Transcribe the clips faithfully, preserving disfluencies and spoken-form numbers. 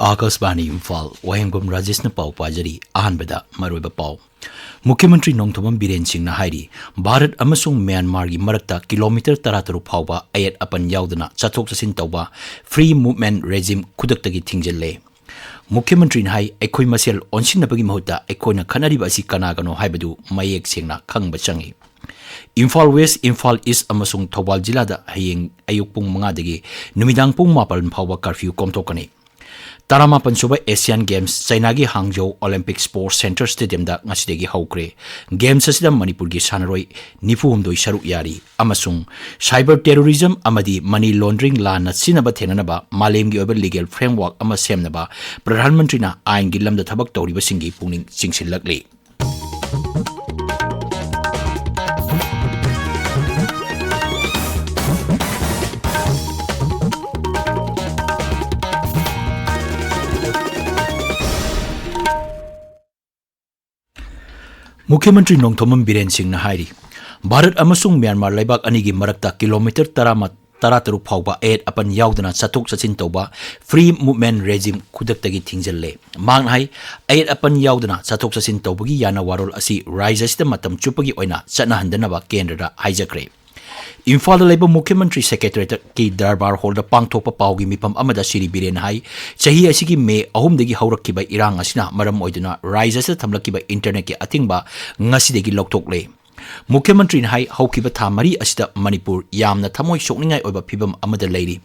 ꯑꯥꯀꯥꯁꯕꯥꯅꯤ ꯏꯝꯐꯥꯜ, ꯋꯥꯍꯦꯡꯕꯝ ꯔꯥꯖꯦꯁꯅ ꯄꯥꯎ ꯄꯥꯖꯔꯤ꯫ ꯑꯍꯥꯟꯕꯗ ꯃꯔꯨꯑꯣꯏꯕ ꯄꯥꯎ꯫ ꯃꯨꯈ꯭ꯌ ꯃꯟꯇ꯭ꯔꯤ ꯅꯣꯡꯊꯣꯝꯕꯝ ꯕꯤꯔꯦꯟ ꯁꯤꯡꯅ ꯍꯥꯏꯔꯤ, ꯚꯥꯔꯠ ꯑꯃꯁꯨꯡ ꯃ꯭ꯌꯥꯟꯃꯥꯔꯒꯤ ꯃꯔꯛꯇ ꯀꯤꯂꯣꯃꯤꯇꯔ ꯇꯔꯥꯇꯔꯨꯛ ꯐꯥꯎꯕ ꯑꯌꯦꯠ ꯑꯄꯟ ꯌꯥꯎꯗꯅ ꯆꯠꯊꯣꯛ ꯆꯠꯁꯤꯟ ꯇꯧꯕ Free Movement Regime ꯈꯨꯗꯛꯇꯒꯤ ꯊꯤꯡꯖꯤꯜꯂꯦ꯫ ꯃꯨꯈ꯭ꯌ ꯃꯟꯇ꯭ꯔꯤꯅ ꯍꯥꯏ, ꯑꯩꯈꯣꯏ ꯃꯁꯦꯜ ꯑꯣꯟꯁꯤꯟꯅꯕꯒꯤ ꯃꯍꯨꯠꯇ ꯑꯩꯈꯣꯏꯅ ꯈꯠꯅꯔꯤꯕ ꯑꯁꯤ ꯀꯅꯥꯒꯅꯣ ꯍꯥꯏꯕꯗꯨ ꯃꯌꯦꯛ ꯁꯦꯡꯅ ꯈꯪꯕ ꯆꯪꯏ꯫ ꯏꯝꯐꯥꯜ ꯋꯦꯁ, ꯏꯝꯐꯥꯜ ꯏꯁ ꯑꯃꯁꯨꯡ ꯊꯧꯕꯥꯜ ꯖꯤꯂꯥꯗ ꯍꯌꯦꯡ ꯑꯌꯨꯛ ꯄꯨꯡ ꯃꯉꯥꯗꯒꯤ ꯅꯨꯃꯤꯗꯥꯡ ꯄꯨꯡ ꯃꯥꯄꯟ ꯐꯥꯎꯕ ꯀꯔꯐ꯭ꯌꯨ ꯀꯣꯝꯊꯣꯛꯀꯅꯤ꯫ ꯇꯔꯥꯃꯥꯄꯟ ꯁꯨꯕ ꯑꯦꯁꯤꯌꯥꯟ ꯒꯦꯝꯁ ꯆꯩꯅꯥꯒꯤ ꯍꯥꯡꯖꯧ ꯑꯣꯂꯤꯝꯄꯤꯛ ꯁ꯭ꯄꯣꯔꯠꯁ ꯁꯦꯟꯇꯔ ꯁ꯭ꯇꯦꯗꯤꯌꯝꯗ ꯉꯁꯤꯗꯒꯤ ꯍꯧꯈ꯭ꯔꯦ꯫ ꯒꯦꯝꯁ ꯑꯁꯤꯗ ꯃꯅꯤꯄꯨꯔꯒꯤ ꯁꯥꯟꯅꯔꯣꯏ ꯅꯤꯐꯨ ꯍꯨꯝꯗꯣꯏ ꯁꯔꯨꯛ ꯌꯥꯔꯤ ꯑꯃꯁꯨꯡ cyber terrorism ꯑꯃꯗꯤ money laundering ꯂꯥꯟꯅ ꯁꯤꯖꯤꯟꯅꯕ ꯊꯦꯡꯅꯅꯕ ꯃꯥꯂꯦꯝꯒꯤ ꯑꯣꯏꯕ legal framework ꯑꯃ ꯁꯦꯝꯅꯕ ꯄ꯭ꯔꯙꯥꯟ ꯃꯟꯇ꯭ꯔꯤꯅ ꯑꯥꯏꯟꯒꯤ ꯂꯝꯗ ꯊꯕꯛ ꯇꯧꯔꯤꯕꯁꯤꯡꯒꯤ ꯄꯨꯛꯅꯤꯡ ꯆꯤꯡꯁꯤꯜꯂꯛꯂꯤ꯫ ꯃꯨꯈ꯭ꯌ ꯃꯟꯇ꯭ꯔꯤ ꯅꯣꯡꯊꯣꯝꯕꯝ ꯕꯤꯔꯦꯟ ꯁꯤꯡꯅ ꯍꯥꯏꯔꯤ, ꯚꯥꯔꯠ ꯑꯃꯁꯨꯡ ꯃ꯭ꯌꯥꯟꯃꯥꯔ ꯂꯩꯕꯥꯛ ꯑꯅꯤꯒꯤ ꯃꯔꯛꯇ ꯀꯤꯂꯣꯃꯤꯇꯔ ꯇꯔꯥꯃꯥ ꯇꯔꯥꯇꯔꯨꯛ ꯐꯥꯎꯕ ꯑꯌꯦꯠ ꯑꯄꯟ ꯌꯥꯎꯗꯅ ꯆꯠꯊꯣꯛ ꯆꯠꯁꯤꯟ ꯇꯧꯕ Free Movement Regime ꯈꯨꯗꯛꯇꯒꯤ ꯊꯤꯡꯖꯤꯜꯂꯦ꯫ ꯃꯍꯥꯛꯅ ꯍꯥꯏ, ꯑꯌꯦꯠ ꯑꯄꯟ ꯌꯥꯎꯗꯅ ꯆꯠꯊꯣꯛ ꯆꯠꯁꯤꯟ ꯇꯧꯕꯒꯤ ꯌꯥꯅꯋꯥꯔꯣꯜ ꯑꯁꯤ ꯔꯥꯖ꯭ꯌ ꯑꯁꯤꯗ ꯃꯇꯝ ꯆꯨꯞꯄꯒꯤ ꯑꯣꯏꯅ ꯆꯠꯅꯍꯟꯗꯅꯕ ꯀꯦꯟꯗ꯭ꯔꯗ ꯍꯥꯏꯖꯈ꯭ꯔꯦ꯫ ꯏꯝꯐꯥꯜꯗ ꯂꯩꯕ ꯃꯨꯈ꯭ꯌ ꯃꯟꯇ꯭ꯔꯤ ꯁꯦꯀ꯭ꯔꯦꯇꯔꯤꯌꯦꯠꯀꯤ ꯗꯔꯕꯥꯔ ꯍꯣꯜꯗ ꯄꯥꯡꯊꯣꯛꯄ ꯄꯥꯎꯒꯤ ꯃꯤꯐꯝ ꯑꯃꯗ ꯁ꯭ꯔꯤ ꯕꯤꯔꯦꯟꯅ ꯍꯥꯏ, ꯆꯍꯤ ꯑꯁꯤꯒꯤ ꯃꯦ ꯑꯍꯨꯝꯗꯒꯤ ꯍꯧꯔꯛꯈꯤꯕ ꯏꯔꯥꯡ ꯑꯁꯤꯅ ꯃꯔꯝ ꯑꯣꯏꯗꯨꯅ ꯔꯥꯖ꯭ꯌ ꯑꯁꯤꯗ ꯊꯝꯂꯛꯈꯤꯕ ꯏꯟꯇꯔꯅꯦꯠꯀꯤ ꯑꯊꯤꯡꯕ ꯉꯁꯤꯗꯒꯤ ꯂꯧꯊꯣꯛꯂꯦ꯫ ꯃꯨꯈ꯭ꯌ ꯃꯟꯇ꯭ꯔꯤꯅ ꯍꯥꯏ, ꯍꯧꯈꯤꯕ ꯊꯥ ꯃꯔꯤ ꯑꯁꯤꯗ ꯃꯅꯤꯄꯨꯔ ꯌꯥꯝꯅ ꯊꯃꯣꯏ ꯁꯣꯛꯅꯤꯡꯉꯥꯏ ꯑꯣꯏꯕ ꯐꯤꯚꯝ ꯑꯃꯗ ꯂꯩꯔꯤ꯫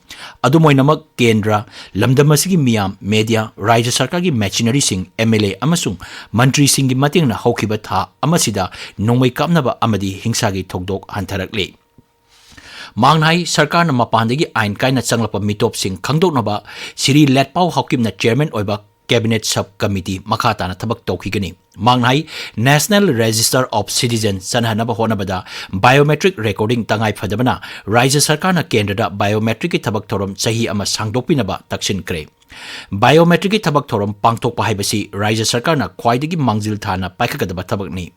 ꯑꯗꯨꯝ ꯑꯣꯏꯅꯃꯛ, ꯀꯦꯟꯗ꯭ꯔ, ꯂꯝꯗꯝ ꯑꯁꯤꯒꯤ ꯃꯤꯌꯥꯝ, ꯃꯦꯗꯤꯌꯥ, ꯔꯥꯖ꯭ꯌ ꯁꯔꯀꯥꯔꯒꯤ ꯃꯦꯁꯤꯅꯔꯤꯁꯤꯡ, ꯑꯦꯝ ꯑꯦꯜ ꯑꯦ ꯑꯃꯁꯨꯡ ꯃꯟꯇ꯭ꯔꯤꯁꯤꯡꯒꯤ ꯃꯇꯦꯡꯅ ꯍꯧꯈꯤꯕ ꯊꯥ ꯑꯃꯁꯤꯗ ꯅꯣꯡꯃꯩ ꯀꯥꯞꯅꯕ ꯑꯃꯗꯤ ꯍꯤꯡꯁꯥꯒꯤ ꯊꯧꯗꯣꯛ ꯍꯟꯊꯔꯛꯂꯤ꯫ ꯃꯍꯥꯛꯅ ꯍꯥꯏ, ꯁꯔꯀꯥꯔꯅ ꯃꯄꯥꯟꯗꯒꯤ ꯑꯥꯏꯟ ꯀꯥꯏꯅ ꯆꯪꯂꯛꯄ ꯃꯤꯇꯣꯞꯁꯤꯡ ꯈꯪꯗꯣꯛꯅꯕ ꯁ꯭ꯔꯤ ꯂꯦꯠꯄꯥꯎ ꯍꯥꯎꯀꯤꯞꯅ ꯆꯦꯌꯔꯃꯦꯟ ꯑꯣꯏꯕ ꯀꯦꯕꯤꯅꯦꯠ ꯁꯕ ꯀꯃꯤꯇꯤ ꯃꯈꯥ ꯇꯥꯅ ꯊꯕꯛ ꯇꯧꯈꯤꯒꯅꯤ꯫ ꯃꯍꯥꯛꯅ ꯍꯥꯏ, National Register of Citizen ꯆꯠꯅꯍꯟꯅꯕ ꯍꯣꯠꯅꯕꯗ biometric recording ꯇꯉꯥꯏ ꯐꯗꯕꯅ ꯔꯥꯖ꯭ꯌ ꯁꯔꯀꯥꯔꯅ ꯀꯦꯟꯗ꯭ꯔꯗ biometricꯀꯤ ꯊꯕꯛ ꯊꯧꯔꯝ ꯆꯍꯤ ꯑꯃ ꯁꯥꯡꯗꯣꯛꯄꯤꯅꯕ ꯇꯛꯁꯤꯟꯈ꯭ꯔꯦ꯫ Biometricꯀꯤ ꯊꯕꯛ ꯊꯧꯔꯝ ꯄꯥꯡꯊꯣꯛꯄ ꯍꯥꯏꯕꯁꯤ ꯔꯥꯖ꯭ꯌ ꯁꯔꯀꯥꯔꯅ ꯈ꯭ꯋꯥꯏꯗꯒꯤ ꯃꯥꯡꯖꯤꯜ ꯊꯥꯅ ꯄꯥꯏꯈꯠꯀꯗꯕ ꯊꯕꯛꯅꯤ꯫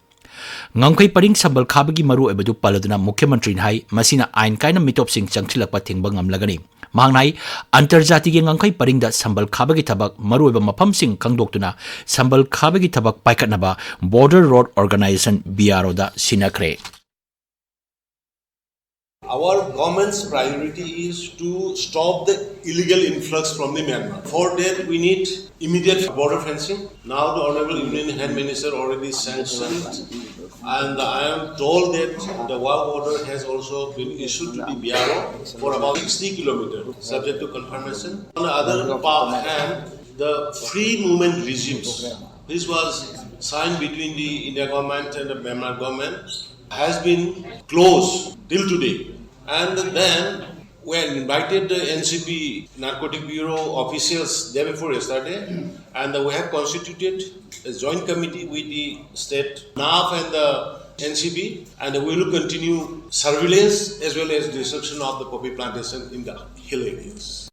ꯉꯝꯈꯩ ꯄꯔꯤꯡ ꯁꯝꯕꯜ ꯈꯥꯕꯒꯤ ꯃꯔꯨꯑꯣꯏꯕꯗꯨ ꯄꯜꯂꯗꯨꯅ ꯃꯨꯈ꯭ꯌ ꯃꯟꯇ꯭ꯔꯤꯅ ꯍꯥꯏ, ꯃꯁꯤꯅ ꯑꯥꯏꯟ ꯀꯥꯏꯅ ꯃꯤꯇꯣꯞꯁꯤꯡ ꯆꯪꯁꯤꯜꯂꯛꯄ ꯊꯤꯡꯕ ꯉꯝꯂꯒꯅꯤ꯫ ꯃꯍꯥꯛꯅ ꯍꯥꯏ, ꯑꯟꯇꯔꯖꯥꯇꯤꯒꯤ ꯉꯝꯈꯩ ꯄꯔꯤꯡꯗ ꯁꯝꯕꯜ ꯈꯥꯕꯒꯤ ꯊꯕꯛ, ꯃꯔꯨꯑꯣꯏꯕ ꯃꯐꯝꯁꯤꯡ ꯈꯪꯗꯣꯛꯇꯨꯅ ꯁꯝꯕꯜ ꯈꯥꯕꯒꯤ ꯊꯕꯛ ꯄꯥꯏꯈꯠꯅꯕ Border Road Organisation, B R O, the ꯁꯤꯟꯅꯈ꯭ꯔꯦ꯫ Our government's priority is to stop the illegal influx from the Myanmar. For that, we need immediate border fencing. Now, the Honorable Union Health Minister already sanctioned, and I am told that the work order has also been issued to the B R O for about sixty kilometers, subject to confirmation. On the other pa-, hand, the free movement regimes. This was signed between the India government and the Myanmar government, has been closed till today. And then we had invited the N C B Narcotic Bureau officials day before yesterday, and we have constituted a joint committee with the state NAF and the N C B, and we will continue surveillance as well as destruction of the poppy plantation in the hill areas.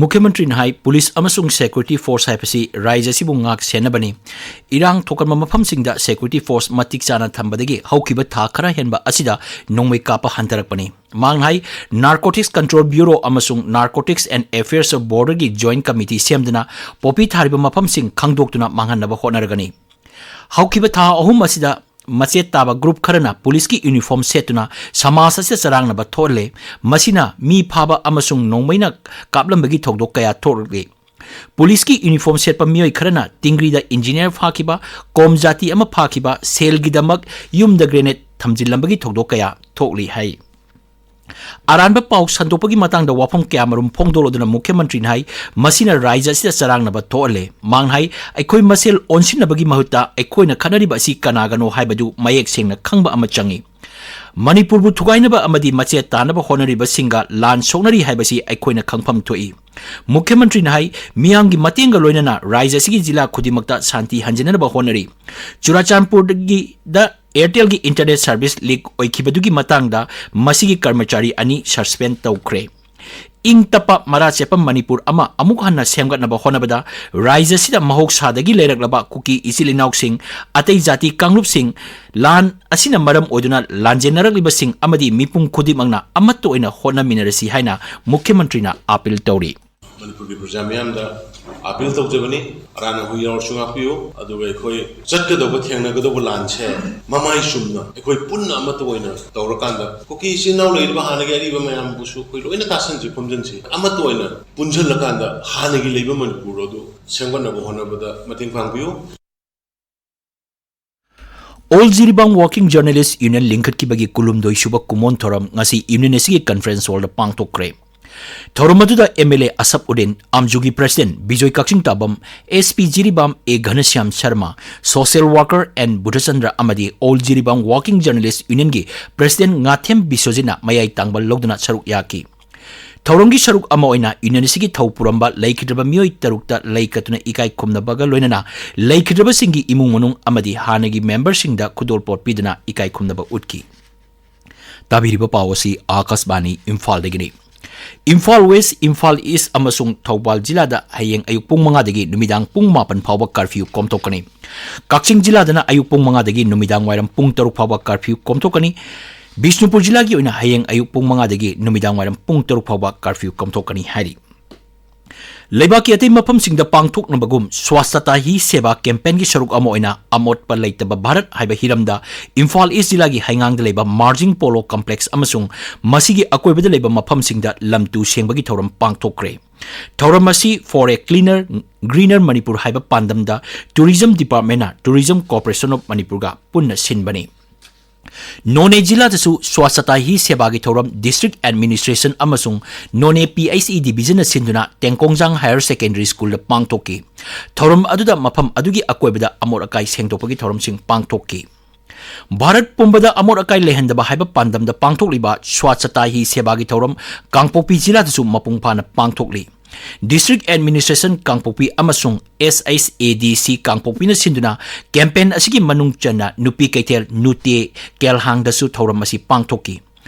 ꯃꯨꯈ꯭ꯌ ꯃꯟꯇ꯭ꯔꯤꯅ ꯍꯥꯏ, police ꯑꯃꯁꯨꯡ security force ꯍꯥꯏꯕꯁꯤ ꯔꯥꯖ꯭ꯌ ꯑꯁꯤꯕꯨ ꯉꯥꯛ ꯁꯦꯟꯅꯕꯅꯤ꯫ ꯏꯔꯥꯡ ꯊꯣꯛꯀꯟꯕ ꯃꯐꯝꯁꯤꯡꯗ security force ꯃꯇꯤꯛ ꯆꯥꯅ ꯊꯝꯕꯗꯒꯤ ꯍꯧꯈꯤꯕ ꯊꯥ ꯈꯔ ꯍꯦꯟꯕ ꯑꯁꯤꯗ ꯅꯣꯡꯃꯩ ꯀꯥꯞꯄ ꯍꯟꯊꯔꯛꯄꯅꯤ꯫ ꯃꯍꯥꯛꯅ ꯍꯥꯏ, Narcotics Control Bureau ꯑꯃꯁꯨꯡ Narcotics and Affairs of Border ꯒꯤ ꯖꯣꯏꯟꯠ ꯀꯃꯤꯇꯤ ꯁꯦꯝꯗꯨꯅ ꯄꯣꯄꯤ ꯊꯥꯔꯤꯕ ꯃꯐꯝꯁꯤꯡ ꯈꯪꯗꯣꯛꯇꯨꯅ ꯃꯥꯡꯍꯟꯅꯕ ꯍꯣꯠꯅꯔꯒꯅꯤ꯫ ꯍꯧꯈꯤꯕ ꯊꯥ ꯑꯍꯨꯝ ꯑꯁꯤꯗ ꯃꯆꯦꯠ ꯇꯥꯕ ꯒ꯭ꯔꯨꯞ ꯈꯔꯅ ꯄꯨꯂꯤꯁꯀꯤ ꯌꯨꯅꯤꯐꯣꯔꯝ ꯁꯦꯠꯇꯨꯅ ꯁꯃꯥꯖ ꯑꯁꯤꯗ ꯆꯔꯥꯡꯅꯕ ꯊꯣꯛꯍꯜꯂꯦ꯫ ꯃꯁꯤꯅ ꯃꯤ ꯐꯥꯕ ꯑꯃꯁꯨꯡ ꯅꯣꯡꯃꯩꯅ ꯀꯥꯞꯂꯝꯕꯒꯤ ꯊꯧꯗꯣꯛ ꯀꯌꯥ ꯊꯣꯛꯂꯤ꯫ ꯄꯨꯂꯤꯁꯀꯤ ꯌꯨꯅꯤꯐꯣꯔꯝ ꯁꯦꯠꯄ ꯃꯤꯑꯣꯏ ꯈꯔꯅ ꯇꯤꯡꯔꯤꯗ ꯏꯟꯖꯤꯅꯤꯌꯔ ꯐꯥꯈꯤꯕ, ꯀꯣꯝ ꯖꯥꯇꯤ ꯑꯃ ꯐꯥꯈꯤꯕ, ꯁꯦꯜꯒꯤꯗꯃꯛ ꯌꯨꯝꯗ ꯒ꯭ꯔꯦꯅꯦꯗ ꯊꯝꯖꯤꯜꯂꯝꯕꯒꯤ ꯊꯧꯗꯣꯛ ꯀꯌꯥ ꯊꯣꯛꯂꯤ ꯍꯥꯏ꯫ ꯑꯔꯥꯟꯕ ꯄꯥꯎ ꯁꯟꯗꯣꯛꯄꯒꯤ ꯃꯇꯥꯡꯗ ꯋꯥꯐꯝ ꯀꯌꯥꯃꯔꯨꯝ ꯐꯣꯡꯗꯣꯛꯂꯗꯨꯅ ꯃꯨꯈ꯭ꯌ ꯃꯟꯇ꯭ꯔꯤꯅ ꯍꯥꯏ, ꯃꯁꯤꯅ ꯔꯥꯖ꯭ꯌ ꯑꯁꯤꯗ ꯆꯔꯥꯡꯅꯕ ꯊꯣꯛꯍꯜꯂꯦ꯫ ꯃꯍꯥꯛꯅ ꯍꯥꯏ, ꯑꯩꯈꯣꯏ ꯃꯁꯦꯜ ꯑꯣꯟꯁꯤꯟꯅꯕꯒꯤ ꯃꯍꯨꯠꯇ ꯑꯩꯈꯣꯏꯅ ꯈꯠꯅꯔꯤꯕ ꯑꯁꯤ ꯀꯅꯥꯒꯅꯣ ꯍꯥꯏꯕꯗꯨ ꯃꯌꯦꯛ ꯁꯦꯡꯅ ꯈꯪꯕ ꯑꯃ ꯆꯪꯏ꯫ ꯃꯅꯤꯄꯨꯔꯕꯨ ꯊꯨꯒꯥꯏꯅꯕ ꯑꯃꯗꯤ ꯃꯆꯦꯠ ꯇꯥꯅꯕ ꯍꯣꯠꯅꯔꯤꯕꯁꯤꯡꯒ ꯂꯥꯟ ꯁꯣꯛꯅꯔꯤ ꯍꯥꯏꯕꯁꯤ ꯑꯩꯈꯣꯏꯅ ꯈꯪꯐꯝ ꯊꯣꯛꯏ꯫ ꯃꯨꯈ꯭ꯌ ꯃꯟꯇ꯭ꯔꯤꯅ ꯍꯥꯏ, ꯃꯤꯌꯥꯝꯒꯤ ꯃꯇꯦꯡꯒ ꯂꯣꯏꯅꯅ ꯔꯥꯖ꯭ꯌ ꯑꯁꯤꯒꯤ ꯖꯤꯂꯥ ꯈꯨꯗꯤꯡꯃꯛꯇ ꯁꯥꯟꯇꯤ ꯍꯟꯖꯤꯟꯅꯕ ꯍꯣꯠꯅꯔꯤ꯫ ꯆꯨꯔꯥꯆꯥꯟꯄꯨꯔꯗꯒꯤꯗ ꯑꯦꯌꯔꯇꯦꯜꯒꯤ ꯏꯟꯇꯔꯅꯦꯠ ꯁꯔꯚꯤꯁ ꯂꯤꯛ ꯑꯣꯏꯈꯤꯕꯗꯨꯒꯤ ꯃꯇꯥꯡꯗ ꯃꯁꯤꯒꯤ ꯀꯔꯃꯆꯥꯔꯤ ꯑꯅꯤ ꯁꯁꯄꯦꯟ ꯇꯧꯈ꯭ꯔꯦ꯫ ꯏꯪ ꯇꯞꯄ ꯃꯔꯥ ꯆꯦꯠꯄ ꯃꯅꯤꯄꯨꯔ ꯑꯃ ꯑꯃꯨꯛ ꯍꯟꯅ ꯁꯦꯝꯒꯠꯅꯕ ꯍꯣꯠꯅꯕꯗ ꯔꯥꯖ꯭ꯌ ꯑꯁꯤꯗ ꯃꯍꯧꯁꯥꯗꯒꯤ ꯂꯩꯔꯛꯂꯕ ꯀꯨꯀꯤ ꯏꯆꯤꯜ ꯏꯅꯥꯎꯁꯤꯡ, ꯑꯇꯩ ꯖꯥꯇꯤ ꯀꯥꯡꯂꯨꯞꯁꯤꯡ, ꯂꯥꯟ ꯑꯁꯤꯅ ꯃꯔꯝ ꯑꯣꯏꯗꯨꯅ ꯂꯥꯟꯖꯦꯟꯅꯔꯛꯂꯤꯕꯁꯤꯡ ꯑꯃꯗꯤ ꯃꯤꯄꯨꯝ ꯈꯨꯗꯤꯡꯃꯛꯅ ꯑꯃꯠꯇ ꯑꯣꯏꯅ ꯍꯣꯠꯅꯃꯤꯟꯅꯔꯁꯤ ꯍꯥꯏꯅ ꯃꯨꯈ꯭ꯌ ꯃꯟꯇ꯭ꯔꯤꯅ ꯑꯥꯄꯤꯜ ꯇꯧꯔꯤ꯫ ꯃꯅꯤꯄꯨꯔꯒꯤ ꯄ꯭ꯔꯖꯥ ꯃꯤꯌꯥꯝꯗ ꯑꯥꯄꯤꯜ ꯇꯧꯖꯕꯅꯤ, ꯑꯔꯥꯟ ꯑꯍꯨ ꯌꯥꯎꯔꯁꯨ ꯉꯥꯛꯄꯤꯌꯨ꯫ ꯑꯗꯨꯒ ꯑꯩꯈꯣꯏ ꯆꯠꯀꯗꯧꯕ, ꯊꯦꯡꯅꯒꯗꯧꯕ ꯂꯥꯟꯁꯦ ꯃꯃꯥꯏ ꯆꯨꯝꯅ ꯑꯩꯈꯣꯏ ꯄꯨꯟꯅ ꯑꯃꯠꯇ ꯑꯣꯏꯅ ꯇꯧꯔꯀꯥꯟꯗ, ꯀꯨꯀꯤ ꯏꯆꯤꯜ ꯏꯅꯥꯎ ꯂꯩꯔꯤꯕ ꯍꯥꯟꯅꯒꯤ ꯑꯔꯤꯕ ꯃꯌꯥꯝꯕꯨꯁꯨ ꯑꯩꯈꯣꯏ ꯂꯣꯏꯅ ꯇꯥꯁꯟꯁꯤ, ꯈꯣꯝꯖꯤꯟꯁꯤ, ꯑꯃꯠꯇ ꯑꯣꯏꯅ ꯄꯨꯟꯁꯤꯜꯂꯀꯥꯟꯗ ꯍꯥꯟꯅꯒꯤ ꯂꯩꯕ ꯃꯅꯤꯄꯨꯔ ꯑꯗꯨ ꯁꯦꯝꯒꯠꯅꯕ ꯍꯣꯠꯅꯕꯗ ꯃꯇꯦꯡ ꯄꯥꯡꯕꯤꯌꯨ꯫ All Jiribam Working Journalist Union ꯂꯤꯡꯈꯠꯈꯤꯕꯒꯤ ꯀꯨꯟꯍꯨꯝꯗꯣꯏ ꯁꯨꯕ ꯀꯨꯃꯣꯟ ꯊꯧꯔꯝ ꯉꯁꯤ ꯌꯨꯅꯤꯌꯟ ꯑꯁꯤꯒꯤ ꯀꯟꯐꯔꯦꯟꯁ ꯍꯣꯜꯗ ꯄꯥꯡꯊꯣꯛꯈ꯭ꯔꯦ꯫ ꯊꯧꯔꯝ ꯑꯗꯨꯗ M L A Asaf Uddin, ꯑꯥꯝꯖꯨꯒꯤ president Bijoy Kakching Tabam, S P Jiribam A Ghanashyam Sharma, social worker N Budhachandra ꯑꯃꯗꯤ ꯑꯣꯜ ꯖꯤꯔꯤꯕꯥꯝ ꯋꯥꯔꯀꯤꯡ ꯖꯔꯅꯦꯂꯤꯁ꯭ꯠ ꯌꯨꯅꯤꯌꯟꯒꯤ ꯄ꯭ꯔꯁꯤꯗꯦꯟꯠ ꯉꯥꯊꯦꯝ ꯕꯤꯁ꯭ꯋꯖꯤꯠꯅ ꯃꯌꯥꯏ ꯇꯥꯡꯕ ꯂꯧꯗꯨꯅ ꯁꯔꯨꯛ ꯌꯥꯈꯤ꯫ ꯊꯧꯔꯝꯒꯤ ꯁꯔꯨꯛ ꯑꯃ ꯑꯣꯏꯅ ꯌꯨꯅꯤꯌꯟ ꯑꯁꯤꯒꯤ ꯊꯧ ꯄꯨꯔꯝꯕ ꯂꯩꯈꯤꯗ꯭ꯔꯕ ꯃꯤꯑꯣꯏ ꯇꯔꯨꯛꯇ ꯂꯩ ꯀꯠꯇꯨꯅ ꯏꯀꯥꯏ ꯈꯨꯝꯅꯕꯒ ꯂꯣꯏꯅꯅ ꯂꯩꯈꯤꯗ꯭ꯔꯕꯁꯤꯡꯒꯤ ꯏꯃꯨꯡ ꯃꯅꯨꯡ ꯑꯃꯗꯤ ꯍꯥꯟꯅꯒꯤ ꯃꯦꯝꯕꯔꯁꯤꯡꯗ ꯈꯨꯗꯣꯜꯄꯣꯠ ꯄꯤꯗꯨꯅ ꯏꯀꯥꯏ ꯈꯨꯝꯅꯕ ꯎꯠꯈꯤ꯫ ꯇꯥꯕꯤꯔꯤꯕ ꯄꯥꯎ ꯑꯁꯤ ꯑꯥꯀꯥꯁꯕꯥꯅꯤ ꯏꯝꯐꯥꯜꯗꯒꯤꯅꯤ꯫ ꯏꯝꯐꯥꯜ ꯋꯦꯁ꯭ꯠ, ꯏꯝꯐꯥꯜ ꯏꯁ꯭ꯠ ꯑꯃꯁꯨꯡ ꯊꯧꯕꯥꯜ ꯖꯤꯂꯥꯗ ꯍꯌꯦꯡ ꯑꯌꯨꯛ ꯄꯨꯡ ꯃꯉꯥꯗꯒꯤ ꯅꯨꯃꯤꯗꯥꯡ ꯄꯨꯡ ꯃꯥꯄꯟ ꯐꯥꯎꯕ ꯀꯔꯐ꯭ꯌꯨ ꯀꯣꯝꯊꯣꯛꯀꯅꯤ꯫ ꯀꯛꯆꯤꯡ ꯖꯤꯂꯥꯗꯅ ꯑꯌꯨꯛ ꯄꯨꯡ ꯃꯉꯥꯗꯒꯤ ꯅꯨꯃꯤꯗꯥꯡ ꯋꯥꯏꯔꯝ ꯄꯨꯡ ꯇꯔꯨꯛ ꯐꯥꯎꯕ ꯀꯔꯐ꯭ꯌꯨ ꯀꯣꯝꯊꯣꯛꯀꯅꯤ꯫ ꯕꯤꯁꯅꯨꯄꯨꯔ ꯖꯤꯂꯥꯒꯤ ꯑꯣꯏꯅ ꯍꯌꯦꯡ ꯑꯌꯨꯛ ꯄꯨꯡ ꯃꯉꯥꯗꯒꯤ ꯅꯨꯃꯤꯗꯥꯡ ꯋꯥꯏꯔꯝ ꯄꯨꯡ ꯇꯔꯨꯛ ꯐꯥꯎꯕ ꯀꯔꯐ꯭ꯌꯨ ꯀꯣꯝꯊꯣꯛꯀꯅꯤ ꯍꯥꯏꯔꯤ꯫ ꯂꯩꯕꯥꯛꯀꯤ ꯑꯇꯩ ꯃꯐꯝꯁꯤꯡꯗ ꯄꯥꯡꯊꯣꯛꯅꯕꯒꯨꯝ ꯁ꯭ꯋꯥꯁꯇꯥ ꯍꯤ ꯁꯦꯕꯥ ꯀꯦꯝꯄꯦꯟꯒꯤ ꯁꯔꯨꯛ ꯑꯃ ꯑꯣꯏꯅ ꯑꯃꯣꯠꯄ ꯂꯩꯇꯕ ꯚꯥꯔꯠ ꯍꯥꯏꯕ ꯍꯤꯔꯝꯗ ꯏꯝꯐꯥꯜ ꯏꯁ꯭ꯠ ꯖꯤꯂꯥꯒꯤ ꯍꯩꯉꯥꯡꯗ ꯂꯩꯕ ꯃꯥꯔꯖꯤꯡ ꯄꯣꯂꯣ ꯀꯝꯄ꯭ꯂꯦꯛꯁ ꯑꯃꯁꯨꯡ ꯃꯁꯤꯒꯤ ꯑꯀꯣꯏꯕꯗ ꯂꯩꯕ ꯃꯐꯝꯁꯤꯡꯗ ꯂꯝ ꯇꯨ ꯁꯦꯡꯕꯒꯤ ꯊꯧꯔꯝ ꯄꯥꯡꯊꯣꯛꯈ꯭ꯔꯦ꯫ ꯊꯧꯔꯝ ꯑꯁꯤ For a Cleaner, Greener Manipur ꯍꯥꯏꯕ ꯄꯥꯟꯗꯝꯗ ꯇꯨꯔꯤꯖꯝ ꯗꯤꯄꯥꯔꯠꯃꯦꯟꯠꯅ Tourism Corporation of ꯃꯅꯤꯄꯨꯔꯒ ꯄꯨꯟꯅ ꯁꯤꯟꯕꯅꯤ꯫ ꯅꯣꯅꯦ ꯖꯤꯂꯥꯗꯁꯨ ꯁ꯭ꯋꯥꯁꯇꯥ ꯍꯤ ꯁꯦꯕꯥꯒꯤ ꯊꯧꯔꯝ ꯗꯤꯁꯇ꯭ꯔꯤꯛ ꯑꯦꯗꯃꯤꯅꯤꯁꯇ꯭ꯔꯦꯁꯟ ꯑꯃꯁꯨꯡ ꯅꯣꯅꯦ ꯄꯤ ꯑꯩꯆ ꯏ ꯗꯤꯕꯤꯖꯟꯅ ꯁꯤꯟꯗꯨꯅ ꯇꯦꯡꯀꯣꯡꯖꯥꯡ ꯍꯥꯌꯔ ꯁꯦꯀꯦꯟꯗꯔꯤ ꯁ꯭ꯀꯨꯜꯗ ꯄꯥꯡꯊꯣꯛꯈꯤ꯫ ꯊꯧꯔꯝ ꯑꯗꯨꯗ ꯃꯐꯝ ꯑꯗꯨꯒꯤ ꯑꯀꯣꯏꯕꯗ ꯑꯃꯣꯠ ꯑꯀꯥꯏ ꯁꯦꯡꯗꯣꯛꯄꯒꯤ ꯊꯧꯔꯝꯁꯤꯡ ꯄꯥꯡꯊꯣꯛꯈꯤ꯫ ꯚꯥꯔꯠ ꯄꯨꯝꯕꯗ ꯑꯃꯣꯠ ꯑꯀꯥꯏ ꯂꯩꯍꯟꯗꯕ ꯍꯥꯏꯕ ꯄꯥꯟꯗꯝꯗ ꯄꯥꯡꯊꯣꯛꯂꯤꯕ ꯁ꯭ꯋꯥꯁꯇꯥ ꯍꯤ ꯁꯦꯕꯥꯒꯤ ꯊꯧꯔꯝ ꯀꯥꯡꯄꯣꯛꯄꯤ ꯖꯤꯂꯥꯗꯁꯨ ꯃꯄꯨꯡ ꯐꯥꯅ ꯄꯥꯡꯊꯣꯛꯂꯤ꯫ ꯗꯤꯁꯇ꯭ꯔꯤꯛ ꯑꯦꯗꯃꯤꯅꯤꯁꯇ꯭ꯔꯦꯁꯟ ꯀꯥꯡꯄꯣꯛꯄꯤ ꯑꯃꯁꯨꯡ ꯑꯦꯁ ꯑꯩꯆ ꯑꯦ ꯗꯤ ꯁꯤ ꯀꯥꯡꯄꯣꯛꯄꯤꯅ ꯁꯤꯟꯗꯨꯅ ꯀꯦꯝꯄꯦꯟ ꯑꯁꯤꯒꯤ ꯃꯅꯨꯡ ꯆꯟꯅ ꯅꯨꯄꯤ ꯀꯩꯊꯦꯜ ꯅꯨꯇꯦ ꯀꯦꯜꯍꯥꯡꯗꯁꯨ ꯊꯧꯔꯝ ꯑꯁꯤ ꯄꯥꯡꯊꯣꯛꯈꯤ꯫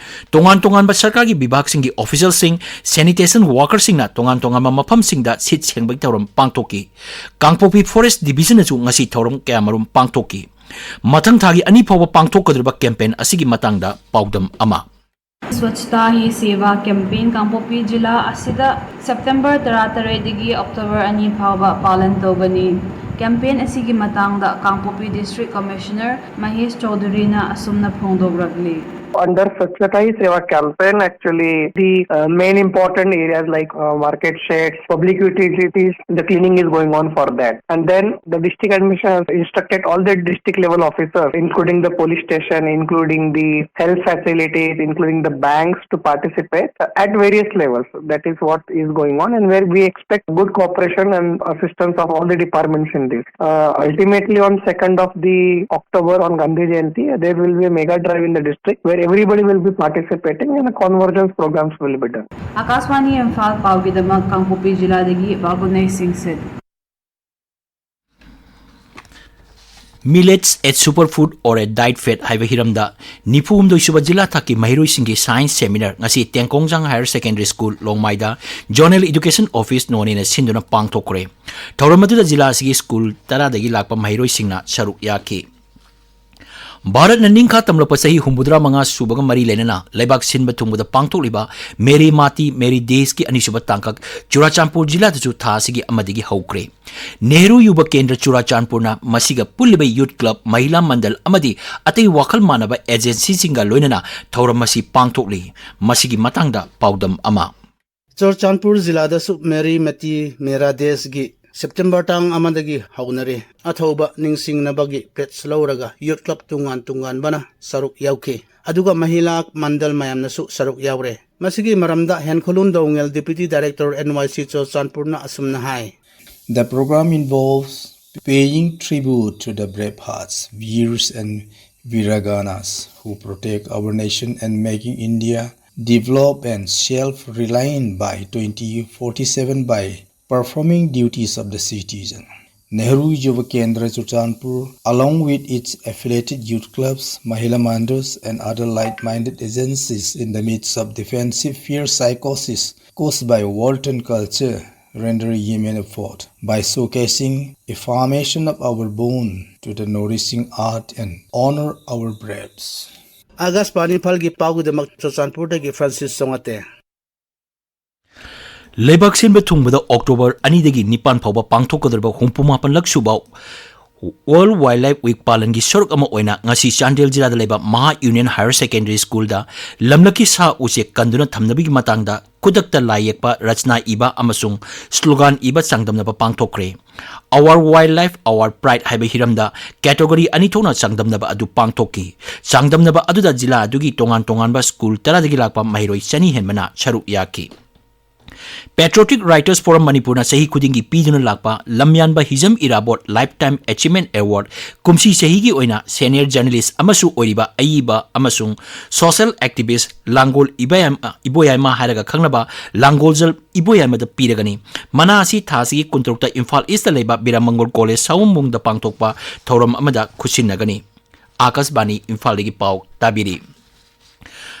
ꯇꯣꯉꯥꯟ ꯇꯣꯉꯥꯟꯕ ꯁꯔꯀꯥꯔꯒꯤ ꯕꯤꯚꯥꯒꯁꯤꯡꯒꯤ ꯑꯣꯐꯤꯁꯤꯌꯦꯜꯁꯤꯡ, ꯁꯦꯅꯤꯇꯦꯁꯟ ꯋꯥꯔꯀꯔꯁꯤꯡꯅ ꯇꯣꯉꯥꯟ ꯇꯣꯉꯥꯟꯕ ꯃꯐꯝꯁꯤꯡꯗ ꯁꯤꯠ ꯁꯦꯡꯕꯒꯤ ꯊꯧꯔꯝ ꯄꯥꯡꯊꯣꯛꯈꯤ꯫ ꯀꯥꯡꯄꯣꯛꯄꯤ ꯐꯣꯔꯦꯁ ꯗꯤꯕꯤꯖꯟꯅꯁꯨ ꯉꯁꯤ ꯊꯧꯔꯝ ꯀꯌꯥꯃꯔꯨꯝ ꯄꯥꯡꯊꯣꯛꯈꯤ꯫ ꯃꯊꯪ ꯊꯥꯒꯤ ꯑꯅꯤ ꯐꯥꯎꯕ ꯄꯥꯡꯊꯣꯛꯀꯗꯧꯔꯤꯕ ꯀꯦꯝꯄꯦꯟ ꯑꯁꯤꯒꯤ ꯃꯇꯥꯡꯗ ꯄꯥꯎꯗꯝ ꯑꯃ꯫ ꯁ꯭ꯋꯆꯇꯥ ꯍꯤ ꯁꯦꯕꯥ ꯀꯦꯝꯄꯦꯟ ꯀꯥꯡꯄꯣꯛꯄꯤ ꯖꯤꯂꯥ ꯑꯁꯤꯗ ꯁꯦꯞꯇꯦꯝꯕꯔ ꯇꯔꯥꯇꯔꯦꯠꯇꯒꯤ ꯑꯣꯛꯇꯣꯕꯔ ꯑꯅꯤ ꯐꯥꯎꯕ ꯄꯥꯂꯟ ꯇꯧꯒꯅꯤ꯫ ꯀꯦꯝꯄꯦꯟ ꯑꯁꯤꯒꯤ ꯃꯇꯥꯡꯗ ꯀꯥꯡꯄꯣꯛꯄꯤ ꯗꯤꯁꯇ꯭ꯔꯤꯛ ꯀꯃꯤꯁꯅꯔ ꯃꯍꯦꯁ ꯆꯧꯙꯨꯔꯤꯅ ꯑꯁꯨꯝꯅ ꯐꯣꯡꯗꯣꯛꯂꯛꯂꯤ꯫ Under Swachhata Hi Seva campaign, actually, the uh, main important areas like uh, market sheds, public utilities, the cleaning is going on for that. And then the district administration has instructed all the district level officers, including the police station, including the health facilities, including the banks, to participate uh, at various levels. That is what is going on, and where we expect good cooperation and assistance of all the departments in this. Uh, ultimately, on second of the October, on Gandhi Jayanti, there will be a mega drive in the district where everybody will be participating and convergence programs will be done. Akashvani Imphal ꯄꯥꯎꯒꯤꯗꯃꯛ Kangpokpi ꯖꯤꯂꯥꯗꯒꯤ ꯕꯥꯒꯨꯅꯩ ꯁꯤꯡꯁꯤꯠ꯫ Millets, a superfood or a diet fad ꯍꯥꯏꯕ ꯍꯤꯔꯝꯗ ꯅꯤꯐꯨ ꯍꯨꯝꯗꯣꯏ ꯁꯨꯕ ꯖꯤꯂꯥ ꯊꯥꯛꯀꯤ ꯃꯍꯩꯔꯣꯏꯁꯤꯡꯒꯤ science seminar ꯉꯁꯤ Tengkongjang higher secondary school, ꯂꯣꯡꯃꯥꯏꯗ zonal education office, ꯅꯣꯅꯦꯅ ꯁꯤꯟꯗꯨꯅ ꯄꯥꯡꯊꯣꯛꯈ꯭ꯔꯦ꯫ ꯊꯧꯔꯝ ꯑꯗꯨꯗ ꯖꯤꯂꯥ ꯑꯁꯤꯒꯤ ꯁ꯭ꯀꯨꯜ ꯇꯔꯥꯗꯒꯤ ꯂꯥꯛꯄ ꯃꯍꯩꯔꯣꯏꯁꯤꯡꯅ ꯁꯔꯨꯛ ꯌꯥꯈꯤ꯫ ꯚꯥꯔꯠꯅ ꯅꯤꯡꯈꯥ ꯇꯝꯂꯛꯄ ꯆꯍꯤ ꯍꯨꯝꯐꯨꯇꯔꯥ ꯃꯉꯥ ꯁꯨꯕꯒ ꯃꯔꯤ ꯂꯩꯅꯅ ꯂꯩꯕꯥꯛ ꯁꯤꯟꯕ ꯊꯨꯡꯕꯗ ꯄꯥꯡꯊꯣꯛꯂꯤꯕ ꯃꯦꯔꯤ ꯃꯥꯇꯤ ꯃꯦꯔꯤ ꯗꯦꯁꯀꯤ ꯑꯅꯤꯁꯨꯕ ꯇꯥꯡꯀꯛ ꯆꯨꯔꯥꯆꯥꯟꯄꯨꯔ ꯖꯤꯂꯥꯗꯁꯨ ꯊꯥ ꯑꯁꯤꯒꯤ ꯑꯃꯗꯒꯤ ꯍꯧꯈ꯭ꯔꯦ꯫ ꯅꯦꯍꯔꯨ ꯌꯨꯕ ꯀꯦꯟꯗ꯭ꯔ ꯆꯨꯔꯥꯆꯥꯟꯄꯨꯔꯅ ꯃꯁꯤꯒ ꯄꯨꯜꯂꯤꯕ ꯌꯨꯊ ꯀ꯭ꯂꯕ, ꯃꯍꯤꯂꯥ ꯃꯟꯗꯜ ꯑꯃꯗꯤ ꯑꯇꯩ ꯋꯥꯈꯜ ꯃꯥꯟꯅꯕ ꯑꯦꯖꯦꯟꯁꯤꯁꯤꯡꯒ ꯂꯣꯏꯅꯅ ꯊꯧꯔꯝ ꯑꯁꯤ ꯄꯥꯡꯊꯣꯛꯂꯤ꯫ ꯃꯁꯤꯒꯤ ꯃꯇꯥꯡꯗ ꯄꯥꯎꯗꯝ ꯑꯃ꯫ ꯆꯨꯔꯆꯥꯟꯄꯨꯔ ꯖꯤꯂꯥꯗꯁꯨ ꯃꯦꯔꯤ ꯃꯇꯤ ꯃꯦꯔꯥ ꯗꯦꯁꯒꯤ ꯁꯦꯞꯇꯦꯝꯕꯔ ꯇꯥꯡ ꯑꯃꯗꯒꯤ ꯍꯧꯅꯔꯦ꯫ ꯑꯊꯧꯕ ꯅꯤꯡꯁꯤꯡꯅꯕꯒꯤ ꯄ꯭ꯂꯦꯠꯁ ꯂꯧꯔꯒ ꯌꯨꯊ ꯀ꯭ꯂꯕ ꯇꯣꯉꯥꯟ ꯇꯣꯉꯥꯟꯕꯅ ꯁꯔꯨꯛ ꯌꯥꯎꯈꯤ꯫ ꯑꯗꯨꯒ ꯃꯍꯤꯂꯥ ꯃꯟꯗꯜ ꯃꯌꯥꯝꯅꯁꯨ ꯁꯔꯨꯛ ꯌꯥꯎꯔꯦ꯫ ꯃꯁꯤꯒꯤ ꯃꯔꯝꯗ ꯍꯦꯟꯈꯣꯂꯨꯟ ꯗꯧꯉꯦꯜ, ꯗꯤꯄ꯭ꯌꯨꯇꯤ ꯗꯥꯏꯔꯦꯛꯇꯔ, ꯑꯦꯟ ꯋꯥꯏ ꯁꯤ ꯆꯨꯔꯆꯥꯟꯄꯨꯔꯅ ꯑꯁꯨꯝꯅ ꯍꯥꯏ꯫ The program involves paying tribute to the brave hearts, veers and viraganas who protect our nation and making India develop and self-reliant by twenty forty-seven by performing duties of the citizen. Nehru Yuva Kendra Churachandpur, along with its affiliated youth clubs, Mahila Mandals, and other like minded agencies, in the midst of defensive fear psychosis caused by wartime culture, render a human effort by showcasing affirmation of our bond to the nourishing earth and honor our braves. ꯑꯥꯀꯥꯁꯕꯥꯅꯤ ꯏꯝꯐꯥꯜꯒꯤ ꯄꯥꯎꯒꯤꯗꯃꯛ ꯆꯨꯔꯆꯥꯟꯄꯨꯔꯗꯒꯤ Francis ꯆꯣꯉꯥꯇꯦ꯫ ꯂꯩꯕꯥꯛ ꯁꯤꯟꯕ ꯊꯨꯡꯕꯗ October ꯑꯅꯤꯗꯒꯤ ꯅꯤꯄꯥꯟ ꯐꯥꯎꯕ ꯄꯥꯡꯊꯣꯛꯀꯗꯧꯔꯤꯕ ꯍꯨꯝꯐꯨ ꯃꯥꯄꯟꯂꯛ ꯁꯨꯕ World Wildlife Week ꯄꯥꯂꯟꯒꯤ ꯁꯔꯨꯛ ꯑꯃ ꯑꯣꯏꯅ ꯉꯁꯤ ꯆꯥꯟꯗꯦꯜ ꯖꯤꯂꯥꯗ ꯂꯩꯕ ꯃꯍꯥ ꯌꯨꯅꯤꯌꯟ ꯍꯥꯌꯔ ꯁꯦꯀꯦꯟꯗꯔꯤ ꯁ꯭ꯀꯨꯜꯗ ꯂꯝꯂꯛꯀꯤ ꯁꯥ ꯎꯆꯦꯛ ꯀꯟꯗꯨꯅ ꯊꯝꯅꯕꯒꯤ ꯃꯇꯥꯡꯗ ꯈꯨꯗꯛꯇ ꯂꯥꯏ ꯌꯦꯛꯄ, ꯔꯆꯅꯥ ꯏꯕ ꯑꯃꯁꯨꯡ ꯁ꯭ꯂꯣꯒꯥꯟ ꯏꯕ ꯆꯥꯡꯗꯝꯅꯕ ꯄꯥꯡꯊꯣꯛꯈ꯭ꯔꯦ꯫ Our Wildlife, Our Pride ꯍꯥꯏꯕ ꯍꯤꯔꯝꯗ ꯀꯦꯇꯦꯒꯣꯔꯤ ꯑꯅꯤ ꯊꯣꯛꯅ ꯆꯥꯡꯗꯝꯅꯕ ꯑꯗꯨ ꯄꯥꯡꯊꯣꯛꯈꯤ꯫ ꯆꯥꯡꯗꯝꯅꯕ ꯑꯗꯨꯗ ꯖꯤꯂꯥ ꯑꯗꯨꯒꯤ ꯇꯣꯉꯥꯟ ꯇꯣꯉꯥꯟꯕ ꯁ꯭ꯀꯨꯜ ꯇꯔꯥꯗꯒꯤ ꯂꯥꯛꯄ ꯃꯍꯩꯔꯣꯏ ꯆꯅꯤ ꯍꯦꯟꯕꯅ ꯁꯔꯨꯛ ꯌꯥꯈꯤ꯫ Patriotic Writers Forum ꯃꯅꯤꯄꯨꯔꯅ ꯆꯍꯤ ꯈꯨꯗꯤꯡꯒꯤ ꯄꯤꯗꯨꯅ ꯂꯥꯛꯄ ꯂꯝꯌꯥꯟꯕ Hijam Irabot Lifetime Achievement Award, ꯀꯨꯝꯁꯤ ꯆꯍꯤꯒꯤ ꯑꯣꯏꯅ senior journalist ꯑꯃꯁꯨ ꯑꯣꯏꯔꯤꯕ ꯑꯏꯕ ꯑꯃꯁꯨꯡ social activist ꯂꯥꯡꯒꯣꯜ ꯏꯕꯣꯌꯥꯏꯃ, ꯏꯕꯣꯌꯥꯏꯃ ꯍꯥꯏꯔꯒ ꯈꯪꯅꯕ ꯂꯥꯡꯒꯣꯜꯖꯝ ꯏꯕꯣꯌꯥꯏꯃꯗ ꯄꯤꯔꯒꯅꯤ꯫ ꯃꯅꯥ ꯑꯁꯤ ꯊꯥ ꯑꯁꯤꯒꯤ ꯀꯨꯟꯇꯔꯨꯛꯇ ꯏꯝꯐꯥꯜ ꯏꯁꯇ ꯂꯩꯕ ꯕꯤꯔꯥꯃꯪꯒꯣꯜ ꯀꯣꯂꯦꯖ ꯁꯥꯋꯣꯝꯕꯨꯡꯗ ꯄꯥꯡꯊꯣꯛꯄ ꯊꯧꯔꯝ ꯑꯃꯗ ꯈꯨꯠꯁꯤꯟꯅꯒꯅꯤ꯫ ꯑꯥꯀꯥꯁꯕꯥꯅꯤ ꯏꯝꯐꯥꯜꯗꯒꯤ ꯄꯥꯎ ꯇꯥꯕꯤꯔꯤ꯫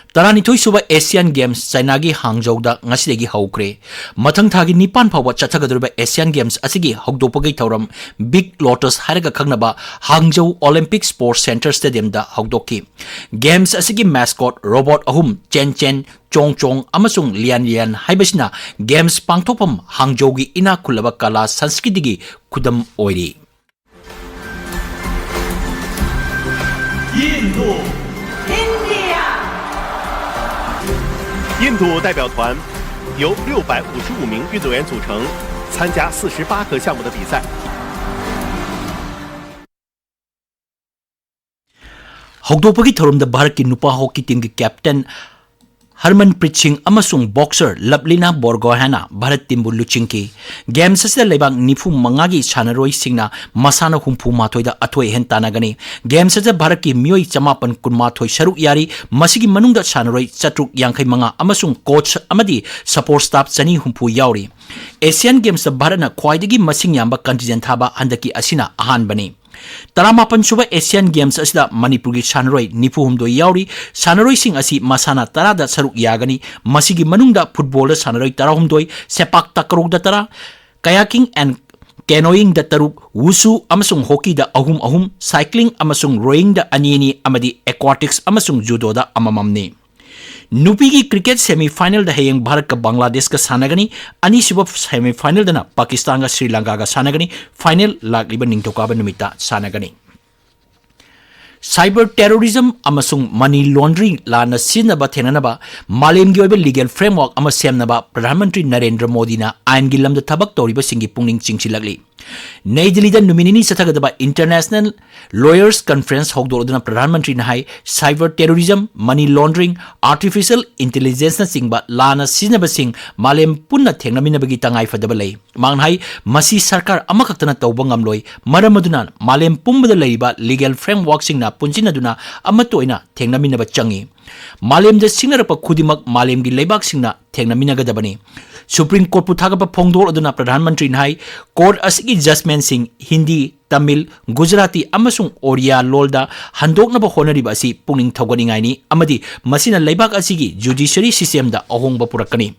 ꯇꯔꯥꯅꯤꯊꯣꯏ ꯁꯨꯕ Asian Games ꯆꯥꯏꯅꯥꯒꯤ ꯍꯥꯡꯖꯧꯗ ꯉꯁꯤꯗꯒꯤ ꯍꯧꯈ꯭ꯔꯦ꯫ ꯃꯊꯪ ꯊꯥꯒꯤ ꯅꯤꯄꯥꯟ ꯐꯥꯎꯕ ꯆꯠꯊꯒꯗꯧꯔꯤꯕ Asian Games ꯑꯁꯤꯒꯤ ꯍꯧꯗꯣꯛꯄꯒꯤ ꯊꯧꯔꯝ Big Lotus ꯍꯥꯏꯔꯒ ꯈꯪꯅꯕ ꯍꯥꯡꯖꯧ Olympic Sports Center Stadiumꯗ ꯍꯧꯗꯣꯛꯈꯤ꯫ Games ꯑꯁꯤꯒꯤ mascot robot ꯑꯍꯨꯝ ꯆꯦꯟ ꯆꯦꯟ, ꯆꯣꯡ ꯆꯣꯡ ꯑꯃꯁꯨꯡ ꯂꯤꯌꯥꯟ ꯂꯤꯌꯥꯟ ꯍꯥꯏꯕꯁꯤꯅ Games ꯄꯥꯡꯊꯣꯛꯐꯝ ꯍꯥꯡꯖꯧꯒꯤ ꯏꯅꯥꯛ ꯈꯨꯜꯂꯕ ꯀꯂꯥ ꯁꯪꯁꯀ꯭ꯔꯤꯇꯤꯒꯤ ꯈꯨꯗꯝ ꯑꯣꯏꯔꯤ꯫ 印度。 India。 印度代表团由六百五十五名运动员组成，参加四十八个项目的比赛。 ꯍꯧꯗꯣꯛꯄꯒꯤ ꯊꯧꯔꯝꯗ ꯚꯥꯔꯠꯀꯤ ꯅꯨꯄꯥ ꯍꯣꯀꯤ ꯇꯤꯝꯒꯤ ꯀꯦꯞꯇꯦꯟ ꯍꯔꯃꯟꯄ꯭ꯔꯤꯠ ꯁꯤꯡ ꯑꯃꯁꯨꯡ ꯕꯣꯛꯁꯔ ꯂꯚꯂꯤꯅꯥ ꯕꯣꯔꯒꯣꯍꯦꯟꯅ ꯚꯥꯔꯠ ꯇꯤꯝꯕꯨ ꯂꯨꯆꯤꯡꯈꯤ꯫ ꯒꯦꯝꯁ ꯑꯁꯤꯗ ꯂꯩꯕꯥꯛ ꯅꯤꯐꯨ ꯃꯉꯥꯒꯤ ꯁꯥꯟꯅꯔꯣꯏꯁꯤꯡꯅ ꯃꯁꯥꯟꯅ ꯍꯨꯝꯐꯨ ꯃꯥꯊꯣꯏꯗ ꯑꯊꯣꯏ ꯑꯍꯦꯟ ꯇꯥꯟꯅꯒꯅꯤ꯫ ꯒꯦꯝꯁ ꯑꯁꯤꯗ ꯚꯥꯔꯠꯀꯤ ꯃꯤꯑꯣꯏ ꯆꯃꯥꯄꯟ ꯀꯨꯟꯃꯥꯊꯣꯏ ꯁꯔꯨꯛ ꯌꯥꯔꯤ꯫ ꯃꯁꯤꯒꯤ ꯃꯅꯨꯡꯗ ꯁꯥꯟꯅꯔꯣꯏ ꯆꯥꯇ꯭ꯔꯨꯛ ꯌꯥꯡꯈꯩ ꯃꯉꯥ ꯑꯃꯁꯨꯡ ꯀꯣꯆ ꯑꯃꯗꯤ ꯁꯄꯣꯔꯠ ꯁ꯭ꯇꯥꯐ ꯆꯅꯤ ꯍꯨꯝꯐꯨ ꯌꯥꯎꯔꯤ꯫ ꯑꯦꯁꯤꯌꯥꯟ ꯒꯦꯝꯁꯇ ꯚꯥꯔꯠꯅ ꯈ꯭ꯋꯥꯏꯗꯒꯤ ꯃꯁꯤꯡ ꯌꯥꯝꯕ ꯀꯟꯇꯤꯟꯖꯦꯟ ꯊꯥꯕ ꯍꯟꯗꯛꯀꯤ ꯑꯁꯤꯅ ꯑꯍꯥꯟꯕꯅꯤ꯫ ꯇꯔꯥꯃꯥꯄꯟ ꯁꯨꯕ ꯑꯦꯁꯤꯌꯥꯟ ꯒꯦꯝꯁ ꯑꯁꯤꯗ ꯃꯅꯤꯄꯨꯔꯒꯤ ꯁꯥꯟꯅꯔꯣꯏ ꯅꯤꯐꯨ ꯍꯨꯝꯗꯣꯏ ꯌꯥꯎꯔꯤ꯫ ꯁꯥꯟꯅꯔꯣꯏꯁꯤꯡ ꯑꯁꯤ ꯃꯁꯥꯟꯅ ꯇꯔꯥꯗ ꯁꯔꯨꯛ ꯌꯥꯒꯅꯤ꯫ ꯃꯁꯤꯒꯤ ꯃꯅꯨꯡꯗ ꯐꯨꯠꯕꯣꯜꯗ ꯁꯥꯟꯅꯔꯣꯏ ꯇꯔꯥꯍꯨꯝꯗꯣꯏ, ꯁꯦꯄꯥꯛ ꯇꯀꯔꯨꯗ ꯇꯔꯥ, ꯀꯌꯥꯀꯤꯡ ꯑꯦꯟ ꯀꯦꯅꯣꯌꯤꯡꯗ ꯇꯔꯨꯛ, ꯋꯨꯁꯨ ꯑꯃꯁꯨꯡ ꯍꯣꯀꯤꯗ ꯑꯍꯨꯝ ꯑꯍꯨꯝ, ꯁꯥꯏꯀ꯭ꯂꯤꯡ ꯑꯃꯁꯨꯡ ꯔꯣꯌꯤꯡꯗ ꯑꯅꯤ ꯑꯅꯤ ꯑꯃꯗꯤ ꯑꯦꯀ꯭ꯋꯥꯇꯤꯛꯁ ꯑꯃꯁꯨꯡ ꯖꯨꯗꯣꯗ ꯑꯃꯃꯝꯅꯤ꯫ ꯅꯨꯄꯤꯒꯤ ꯀ꯭ꯔꯤꯀꯦꯠ ꯁꯦꯃꯤ ꯐꯥꯏꯅꯦꯜꯗ ꯍꯌꯦꯡ ꯚꯥꯔꯠꯀ ꯕꯪꯒ꯭ꯂꯥꯗꯦꯁꯀ ꯁꯥꯟꯅꯒꯅꯤ꯫ ꯑꯅꯤꯁꯨꯕ ꯁꯦꯃꯤ ꯐꯥꯏꯅꯦꯜꯗꯅ ꯄꯥꯀꯤꯁꯇꯥꯟꯒ ꯁ꯭ꯔꯤ ꯂꯪꯀꯥꯒ ꯁꯥꯟꯅꯒꯅꯤ꯫ ꯐꯥꯏꯅꯦꯜ ꯂꯥꯛꯂꯤꯕ ꯅꯤꯡꯊꯧꯀꯥꯕ ꯅꯨꯃꯤꯠꯇ ꯁꯥꯟꯅꯒꯅꯤ꯫ ꯁꯥꯏꯕꯔ ꯇꯦꯔꯣꯔꯤꯖꯝ ꯑꯃꯁꯨꯡ ꯃꯅꯤ ꯂꯣꯟꯗ꯭ꯔꯤꯡ ꯂꯥꯟꯅ ꯁꯤꯖꯤꯟꯅꯕ ꯊꯦꯡꯅꯅꯕ ꯃꯥꯂꯦꯝꯒꯤ ꯑꯣꯏꯕ ꯂꯤꯒꯦꯜ ꯐ꯭ꯔꯦꯝꯋꯥꯔꯛ ꯑꯃ ꯁꯦꯝꯅꯕ ꯄ꯭ꯔꯙꯥꯟ ꯃꯟꯇ꯭ꯔꯤ ꯅꯔꯦꯟꯗ꯭ꯔ ꯃꯣꯗꯤꯅ ꯑꯥꯏꯟꯒꯤ ꯂꯝꯗ ꯊꯕꯛ ꯇꯧꯔꯤꯕꯁꯤꯡꯒꯤ ꯄꯨꯛꯅꯤꯡ ꯆꯤꯡꯁꯤꯜꯂꯛꯂꯤ꯫ ꯅꯩ ꯗꯤꯜꯂꯤꯗ ꯅꯨꯃꯤꯠ ꯅꯤꯅꯤ ꯆꯠꯊꯒꯗꯕ ꯏꯟꯇꯔꯅꯦꯁꯅꯦꯜ ꯂꯣꯌꯔꯁ ꯀꯟꯐꯔꯦꯟꯁ ꯍꯧꯗꯣꯛꯂꯗꯨꯅ ꯄ꯭ꯔꯙꯥꯟ ꯃꯟꯇ꯭ꯔꯤꯅ ꯍꯥꯏ, cyber terrorism, money laundering, artificial ꯏꯟꯇꯦꯂꯤꯖꯦꯟꯁꯅꯆꯤꯡꯕ ꯂꯥꯟꯅ ꯁꯤꯖꯤꯟꯅꯕꯁꯤꯡ ꯃꯥꯂꯦꯝ ꯄꯨꯟꯅ ꯊꯦꯡꯅꯃꯤꯟꯅꯕꯒꯤ ꯇꯉꯥꯏꯐꯗꯕ ꯂꯩ꯫ ꯃꯍꯥꯛꯅ ꯍꯥꯏ, ꯃꯁꯤ ꯁꯔꯀꯥꯔ ꯑꯃꯈꯛꯇꯅ ꯇꯧꯕ ꯉꯝꯂꯣꯏ꯫ ꯃꯔꯝ ꯑꯗꯨꯅ ꯃꯥꯂꯦꯝ ꯄꯨꯝꯕꯗ ꯂꯩꯔꯤꯕ ꯂꯤꯒꯦꯜ ꯐ꯭ꯔꯦꯝꯋꯥꯔꯛꯁꯤꯡꯅ ꯄꯨꯟꯁꯤꯟꯅꯗꯨꯅ ꯑꯃꯠꯇ ꯑꯣꯏꯅ ꯊꯦꯡꯅꯃꯤꯟꯅꯕ ꯆꯪꯏ꯫ ꯃꯥꯂꯦꯝꯗ ꯁꯤꯡꯅꯔꯛꯄ ꯈꯨꯗꯤꯡꯃꯛ ꯃꯥꯂꯦꯝꯒꯤ ꯂꯩꯕꯥꯛꯁꯤꯡꯅ ꯊꯦꯡꯅꯃꯤꯟꯅꯒꯗꯕꯅꯤ꯫ ꯁꯨꯄ꯭ꯔꯤꯝ ꯀꯣꯔꯠꯄꯨ ꯊꯥꯒꯠꯄ ꯐꯣꯡꯗꯣꯛꯂꯗꯨꯅ ꯄ꯭ꯔꯙꯥꯟ ꯃꯟꯇ꯭ꯔꯤꯅ ꯍꯥꯏ, ꯀꯣꯔꯠ ꯑꯁꯤꯒꯤ ꯖꯖꯃꯦꯟꯠꯁꯤꯡ ꯍꯤꯟꯗꯤ, ꯇꯃꯤꯜ, ꯒꯨꯖꯔꯥꯇꯤ ꯑꯃꯁꯨꯡ ꯑꯣꯔꯤꯌꯥ ꯂꯣꯜꯗ ꯍꯟꯗꯣꯛꯅꯕ ꯍꯣꯠꯅꯔꯤꯕ ꯑꯁꯤ ꯄꯨꯛꯅꯤꯡ ꯊꯧꯒꯠꯅꯤꯡꯉꯥꯏꯅꯤ ꯑꯃꯗꯤ ꯃꯁꯤꯅ ꯂꯩꯕꯥꯛ ꯑꯁꯤꯒꯤ ꯖꯨꯗꯤꯁꯔꯤ ꯁꯤꯁꯇꯦꯝꯗ ꯑꯍꯣꯡꯕ ꯄꯨꯔꯛꯀꯅꯤ꯫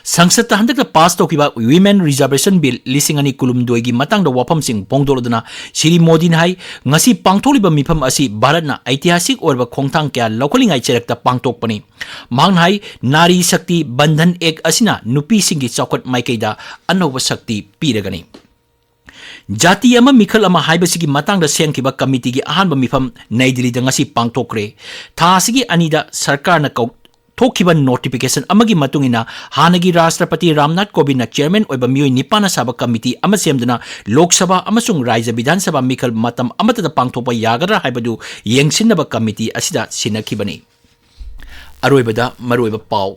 ꯁꯪꯁꯠꯇ ꯍꯟꯗꯛꯇ ꯄꯥꯁ ꯇꯧꯈꯤꯕ ꯋꯤꯃꯦꯟ ꯔꯤꯖꯔꯕꯦꯁꯟ ꯕꯤꯜ ꯂꯤꯁꯤꯡ ꯑꯅꯤ ꯀꯨꯟꯍꯨꯝꯗꯣꯏꯒꯤ ꯃꯇꯥꯡꯗ ꯋꯥꯐꯝꯁꯤꯡ ꯐꯣꯡꯗꯣꯛꯂꯗꯨꯅ ꯁ꯭ꯔꯤ ꯃꯣꯗꯤꯅ ꯍꯥꯏ, ꯉꯁꯤ ꯄꯥꯡꯊꯣꯛꯂꯤꯕ ꯃꯤꯐꯝ ꯑꯁꯤ ꯚꯥꯔꯠꯅ ꯑꯩꯇꯤꯍꯥꯁꯤꯛ ꯑꯣꯏꯔꯕ ꯈꯣꯡꯊꯥꯡ ꯀꯌꯥ ꯂꯧꯈꯠꯂꯤꯉꯥꯏ ꯆꯩꯔꯛꯇ ꯄꯥꯡꯊꯣꯛꯄꯅꯤ꯫ ꯃꯍꯥꯛꯅ ꯍꯥꯏ, ꯅꯥꯔꯤ ꯁꯛꯇꯤ ꯕꯟꯙꯟ ꯑꯦꯛ ꯑꯁꯤꯅ ꯅꯨꯄꯤꯁꯤꯡꯒꯤ ꯆꯥꯎꯈꯠ ꯃꯥꯏꯀꯩꯗ ꯑꯅꯧꯕ ꯁꯛꯇꯤ ꯄꯤꯔꯒꯅꯤ꯫ ꯖꯥꯇꯤ ꯑꯃ ꯃꯤꯈꯜ ꯑꯃ ꯍꯥꯏꯕꯁꯤꯒꯤ ꯃꯇꯥꯡꯗ ꯁꯦꯝꯈꯤꯕ ꯀꯃꯤꯇꯤꯒꯤ ꯑꯍꯥꯟꯕ ꯃꯤꯐꯝ ꯅꯩ ꯗꯤꯜꯂꯤꯗ ꯉꯁꯤ ꯄꯥꯡꯊꯣꯛꯈ꯭ꯔꯦ꯫ ꯊꯥ ꯑꯁꯤꯒꯤ ꯑꯅꯤꯗ ꯁꯔꯀꯥꯔꯅ ꯀꯧ-, ꯊꯣꯛꯈꯤꯕ ꯅꯣꯇꯤꯐꯤꯀꯦꯁꯟ ꯑꯃꯒꯤ ꯃꯇꯨꯡ ꯏꯟꯅ ꯍꯥꯟꯅꯒꯤ ꯔꯥꯁꯇ꯭ꯔꯄꯇꯤ ꯔꯥꯝꯅꯥꯊ ꯀꯣꯕꯤꯟꯗꯅ ꯆꯤꯌꯔꯃꯦꯟ ꯑꯣꯏꯕ ꯃꯤꯑꯣꯏ ꯅꯤꯄꯥꯟꯅ ꯁꯥꯕ ꯀꯃꯤꯇꯤ ꯑꯃ ꯁꯦꯝꯗꯨꯅ ꯂꯣꯛ ꯁꯚꯥ ꯑꯃꯁꯨꯡ ꯔꯥꯖ꯭ꯌ ꯕꯤꯙꯥꯟ ꯁꯚꯥ ꯃꯤꯈꯜ ꯃꯇꯝ ꯑꯃꯠꯇꯗ ꯄꯥꯡꯊꯣꯛꯄ ꯌꯥꯒꯗ꯭ꯔꯥ ꯍꯥꯏꯕꯗꯨ ꯌꯦꯡꯁꯤꯟꯅꯕ ꯀꯃꯤꯇꯤ ꯑꯁꯤꯗ ꯁꯤꯟꯅꯈꯤꯕꯅꯤ꯫ ꯑꯔꯣꯏꯕꯗ ꯃꯔꯨꯑꯣꯏꯕ ꯄꯥꯎ꯫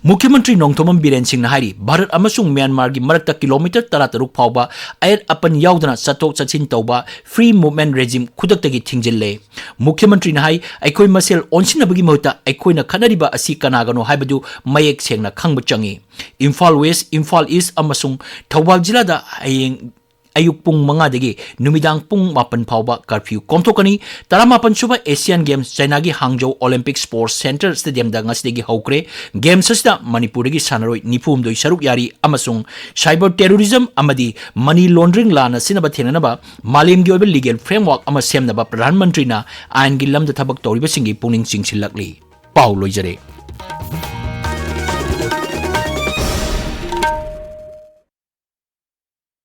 ꯃꯨꯈ꯭ꯌ ꯃꯟꯇ꯭ꯔꯤ ꯅꯣꯡꯊꯣꯝꯕꯝ ꯕꯤꯔꯦꯟ ꯁꯤꯡꯅ ꯍꯥꯏꯔꯤ, ꯚꯥꯔꯠ ꯑꯃꯁꯨꯡ ꯃ꯭ꯌꯥꯟꯃꯥꯔꯒꯤ ꯃꯔꯛꯇ ꯀꯤꯂꯣꯃꯤꯇꯔ ꯇꯔꯥꯇꯔꯨꯛ ꯐꯥꯎꯕ ꯑꯌꯦꯠ ꯑꯄꯟ ꯌꯥꯎꯗꯅ ꯆꯠꯊꯣꯛ ꯆꯠꯁꯤꯟ ꯇꯧꯕ free movement regime ꯈꯨꯗꯛꯇꯒꯤ ꯊꯤꯡꯖꯤꯜꯂꯦ꯫ ꯃꯨꯈ꯭ꯌ ꯃꯟꯇ꯭ꯔꯤꯅ ꯍꯥꯏ, ꯑꯩꯈꯣꯏ ꯃꯁꯦꯜ ꯑꯣꯟꯁꯤꯟꯅꯕꯒꯤ ꯃꯍꯨꯠꯇ ꯑꯩꯈꯣꯏꯅ ꯈꯠꯅꯔꯤꯕ ꯑꯁꯤ ꯀꯅꯥꯒꯅꯣ ꯍꯥꯏꯕꯗꯨ ꯃꯌꯦꯛ ꯁꯦꯡꯅ ꯈꯪꯕ ꯆꯪꯏ꯫ ꯏꯝꯐꯥꯜ ꯋꯦꯁ, ꯏꯝꯐꯥꯜ ꯏꯁ ꯑꯃꯁꯨꯡ ꯊꯧꯕꯥꯜ ꯖꯤꯂꯥꯗ ꯍꯌꯦꯡ ꯑꯌꯨꯛ ꯄꯨꯡ ꯃꯉꯥꯗꯒꯤ ꯅꯨꯃꯤꯗꯥꯡ ꯄꯨꯡ ꯃꯥꯄꯟ ꯐꯥꯎꯕ curfew ꯀꯣꯝꯊꯣꯛꯀꯅꯤ꯫ ꯇꯔꯥꯃꯥꯄꯟ ꯁꯨꯕ Asian Games ꯆꯥꯏꯅꯥꯒꯤ ꯍꯥꯡꯖꯧ Olympic Sports Center Stadiumꯗ ꯉꯁꯤꯗꯒꯤ ꯍꯧꯈ꯭ꯔꯦ꯫ Games ꯑꯁꯤꯗ ꯃꯅꯤꯄꯨꯔꯗꯒꯤ ꯁꯥꯟꯅꯔꯣꯏ ꯅꯤꯐꯨ ꯍꯨꯝꯗꯣꯏ ꯁꯔꯨꯛ ꯌꯥꯔꯤ ꯑꯃꯁꯨꯡ cyber terrorism ꯑꯃꯗꯤ money laundering ꯂꯥꯟꯅ ꯁꯤꯖꯤꯟꯅꯕ ꯊꯦꯡꯅꯅꯕ ꯃꯥꯂꯦꯝꯒꯤ ꯑꯣꯏꯕ legal framework ꯑꯃ ꯁꯦꯝꯅꯕ ꯄ꯭ꯔꯙꯥꯟ ꯃꯟꯇ꯭ꯔꯤꯅ ꯑꯥꯏꯟꯒꯤ ꯂꯝꯗ ꯊꯕꯛ ꯇꯧꯔꯤꯕꯁꯤꯡꯒꯤ ꯄꯨꯛꯅꯤꯡ ꯆꯤꯡꯁꯤꯜꯂꯛꯂꯤ꯫ ꯄꯥꯎ ꯂꯣꯏꯖꯔꯦ꯫